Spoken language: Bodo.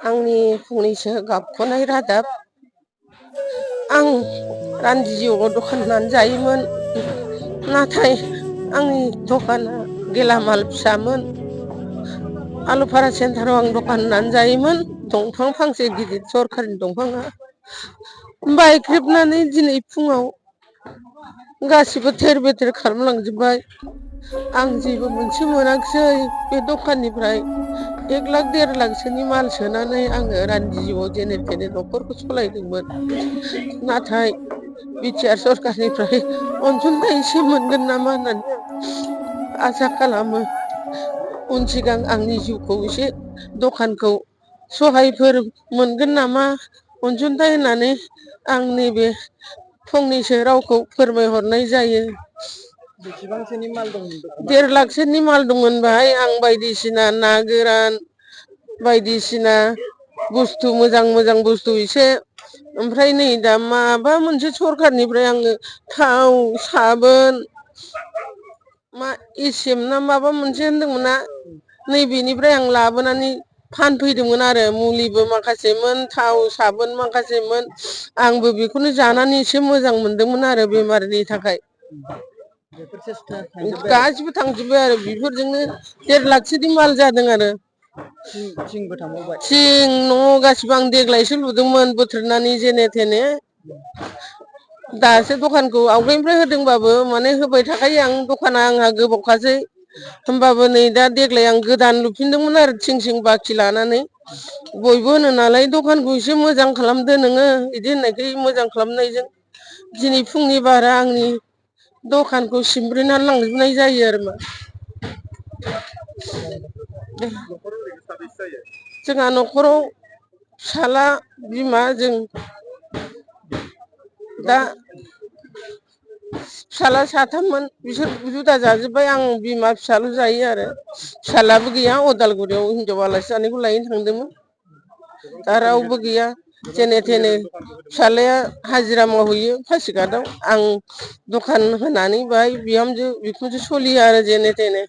आंनि फंनैसो गाबख'नाय रादाब। आं रान्दि जिउआव दखान होनानै जायोमोन, नाथाय आंनि दखाना गेलामाल फिसामोन। आलुफारा सेन्टाराव आं दखान होनानै जायोमोन। दंफां फांसे गिदिर सरखारनि दंफाङा बायख्रेबनानै दिनै फुङाव गासिबो थेर बेथेर खालामलांजोब्बाय। आं जेबो मोनसे मोनाखिसै बे दखाननिफ्राय 1 लाख 1.5 लाखसोनि माल सोनानै आङो रान्दि जिउआव जेने थेने न'खरखौ सालायदोंमोन। नाथाय बिटिआर सरखारनिफ्राय अनसुंथाइ एसे मोनगोन नामा होननानै आसा खालामो। उन सिगां आंनि जिउखौ एसे दखानखौ सहायफोर मोनगोन नामा अनसुंथाइ होननानै आं नैबे फंनैसो रावखौ फोरमायहरनाय जायो। बेसेबांसोनि माल दंमोन दखानाव? 1.5 लाखसोनि माल दंमोन बाहाय। आं बायदिसिना ना गोरान बायदिसिना बुस्थु मोजां मोजां बुस्थु एसे, ओमफ्राय नै दा माबा मोनसे सरखारनिफ्राय आङो थाव साबोन मा एसेम ना माबा मोनसे होनदोंमोन ना, नैबेनिफ्राय आं लाबोनानै फानफैदोंमोन आरो मुलिबो माखासेमोन थाव साबोन माखासेमोन। आंबो बेखौनो जानानै एसे मोजां मोनदोंमोन आरो बेमारनि थाखाय। बेफोर सेस थांजोब्बाय आरो गासिबो थांजोब्बाय आरो बेफोरजोंनो 1.5 लाखसोनि माल जादों आरो। थिंबो थांबावबाय। थिं न' गासिबो आं देग्लायसो लुदोंमोन बोथ्रोदनानै जेने थेने। दासो दखानखौ आवगायनिफ्राय होदोंबाबो माने होबाय थाखायो आं, दखाना आंहा गोबावखासै। होमबाबो नै दा देग्लाय आं गोदान लुफिनदोंमोन आरो थिं बाखि लानानै। बयबो होनो नालाय दखानखौ एसे मोजां खालामदो नोङो, बिदि होननायखाय मोजां खालामनायजों दिनै फुंनि बारा आंनि दखानखौ सिमब्रेनानै लांजोबनाय जायो आरो मा। जोंहा न'खराव फिसाला बिमा जों दा फिसाला साथाममोन बिसोर जुदा जाजोब्बाय। आं बिमा फिसाल' जायो आरो। फिसालाबो गैया, अदालगुरियाव हिनजाव आलासि जानायखौ लायनो थांदोंमोन। दा रावबो गैया जेने थेने। फिसालाया हाजिरा मावहैयो पासिघाटआव, आं दखान होनानै बाहाय बिहामजो बिखुनजो सोलियो आरो जेने थेने।